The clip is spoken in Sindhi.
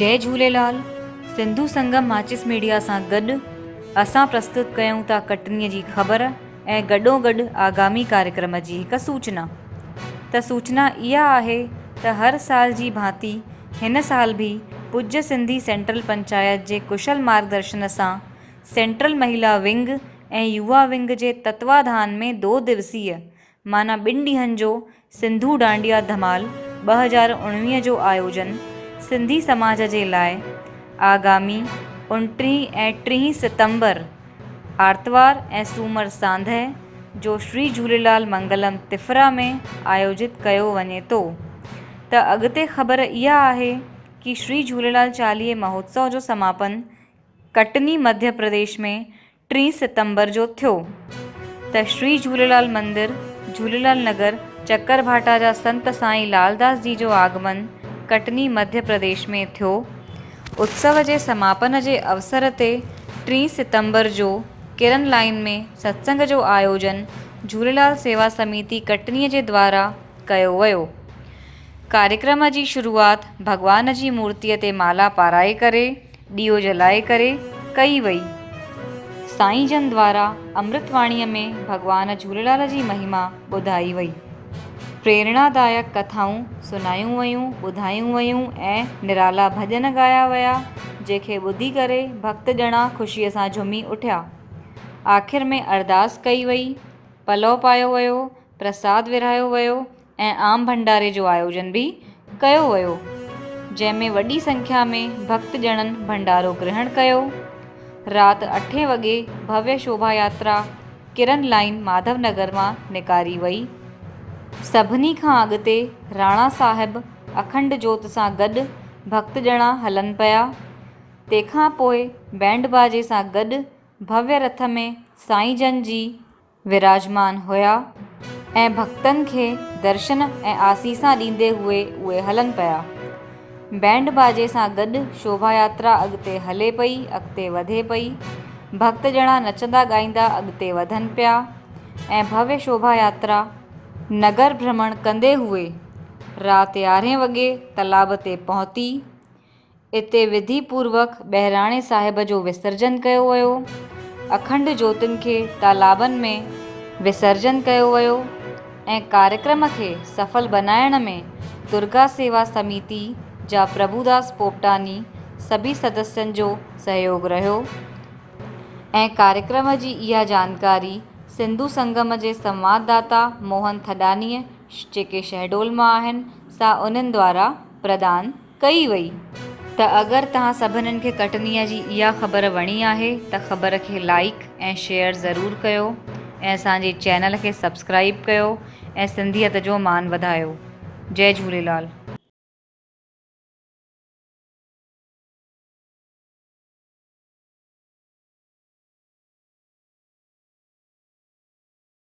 جئي جهوليلال سنڌو سنگم ماچس ميڊيا سان گڏ اسان پرستت ڪيون ٿا ڪٽنيء جي خبر ۽ گڏو گڏ آگامي ڪاريڪرم جي هڪ سوچنا ته سوچنا اها آهي ته هر سال جي ڀانتي هن سال به پوڄ سنڌي سينٽرل پنچائت جي ڪشل مارگدرشن سان سينٽرل مهيلا ونگ ۽ يووا ونگ جي تتواڌان ۾ دو دوسيه معنيٰ ٻن ڏينهن جو سنڌو ڊانڊيا ڌمال 2019 جو آيوجن سنڌي سماج جي لاء آگامي اڻٽيهين ۽ ٽيهين ستمبر آرتوار ۽ سومر سانڌهه جو شري جهوليلال منگلم تفرا ۾ آيوجت ڪيو وڃي ٿو ته اڳتي خبر اها آهي ڪي شري جهوليلال چاليهي مهوتسو جو سماپن ڪٽني مڌيه پرديش ۾ ٽين ستمبر جو ٿيو ته شري جهوليلال مندر جهوليلال نگر چڪر ڀاٽا جا سنت سائين لالداس جي جو آگمن ڪٽني مڌيه پرديش ۾ ٿيو. اتسو جي سماپن جي اوسر تي ٽين ستمبر جو ڪرن لائين ۾ ستسنگ جو آيوجن جهوليلال سيوا سميتي ڪٽني جي دوارا ڪيو ويو. ڪاريڪرم جي شروعات ڀڳوان جي مورتيء تي مالا پارائي ڪري، ڏيئو جلائي ڪري ڪئي وئي. سائين جن دوارا امرت واڻيء ۾ ڀڳوان جهوليلال جي مهما ٻڌائي وئي. پريرڻا دائڪ ڪٿائون سنايون ويون، ٻڌايون ويون ۽ نرالا ڀڄن ڳايا ويا، جنهن کي ٻڌي ڪري ڀڳت ڄڻا خوشيء سان جهومي اٺيا. آخر ۾ ارداس ڪئي وئي، پلئو پايو ويو، پرساد ورهايو ويو ۽ عام ڀنڊاري جو آيوجن به ڪيو ويو، جنهن ۾ وڏي سنکيا ۾ ڀڳت ڄڻن ڀنڊارو گرهڻ ڪيو. رات اٺين وڳي ڀويه شوڀا ياترا ڪرن لائين ماڌو نگر مان نڪاري وئي. سڀني کان اڳتي راڻا صاحب اکنڊ جوت سان گڏ ڀڳت ڄڻا هلن پيا. تنهن کان پوء بينڊ باجي سان گڏ ڀويه رٿ ۾ سائين جن جي وراجمان هيا ۽ ڀڳتن کي درشن ۽ آسيسان ڏيندي هئي اهي هلن پيا. بينڊ باجي سان گڏ شوڀا ياترا اڳتي هلي پئي، اڳتي وڌي پئي. ڀڳت ڄڻا نچندا ڳائيندا اڳتي وڌن پيا ۽ ڀويه شوڀا ياترا نگر ڀرمڻ ڪندي هئي رات يارهين وڳي تلاب تي پهتي. اتي وڌي پوروڪ بهراڻي صاحب جو وسرجن ڪيو ويو. اکنڊ جوتين کي تالابن ۾ وسرجن ڪيو ويو ۽ ڪاريڪرم کي سڦل بنائڻ ۾ درگا سيوا سميتي جا پرڀوداس پوپٽاني سڀي سدسين جو سهيوڳ رهيو ۽ ڪاريڪرم جي اها جانڪاري سنڌو سنگم جي سنوادداتا موهن ٿڏانيء جيڪي شهڊول مان آهن سا انهن دوارا پردان ڪئي وئي. ته اگر توهان سڀنن کي ڪٽنيء جي اها خبر وڻي آهي ته خبر کي لائيڪ ۽ شيئر ضرور ڪيو ۽ اسان جي چينل کي سبسڪرائيب ڪيو ۽ سنڌيت جو مان وڌايو. جئي جهوليلال.